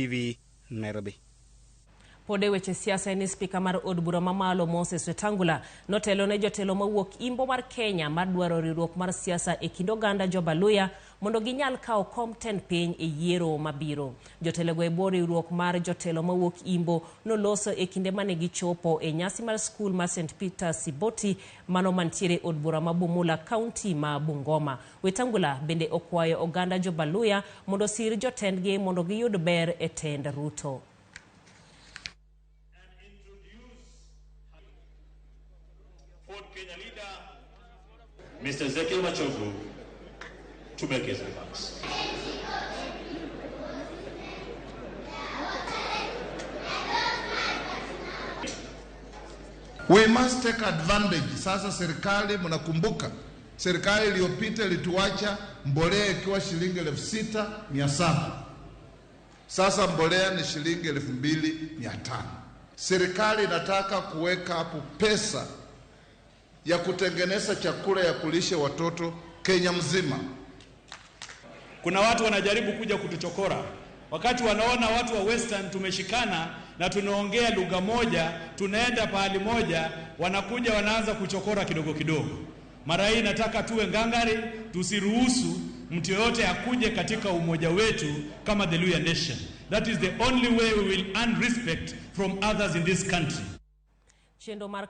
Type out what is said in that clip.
TV, Nairobi. Pod e weche siasa en ni spika mar od bura mamalo Moses Wetangula notelo ne jotelo mawuok imbo mar Kenya mar dwaro riwruok mar siasa e kind oganda Jobaluya mondo ginyal kawo kom tend piny e yiero mabiro. Jotelogo e bwo riwruok mar jotelo mawuok imbo noloso e kinde mane gichopo e nyasi mar skul mar St Peter Siboti mano mantiere od bura ma Bumula, kaunti ma Bungoma. Wetangula bende okwayo oganda Jobaluya mondo osir jotendgi mondo giyud ber e tend Ruto. Ford Kenya leader, Mr. Ezekiel Machogu, to make his remarks. We must take advantage. Sasa serikali, mnakumbuka serikali iliyopita ilituacha mbolea ikiwa shilingi 6,700. Sasa mbolea ni shilingi 2,500. Serikali inataka kuweka hapo pesa ya kutengeneza chakula ya kulisha watoto Kenya mzima. Kuna watu wanajaribu kuja kutuchokora wakati wanaona watu wa Western tumeshikana na tunaongea lugha moja, tunaenda pahali moja, wanakuja wanaanza kuchokora kidogo kidogo. Mara hii nataka tuwe ngangari, tusiruhusu mtu yoyote akuje katika umoja wetu kama the Luhya Nation. That is the only way we will earn respect from others in this country. Chenro mar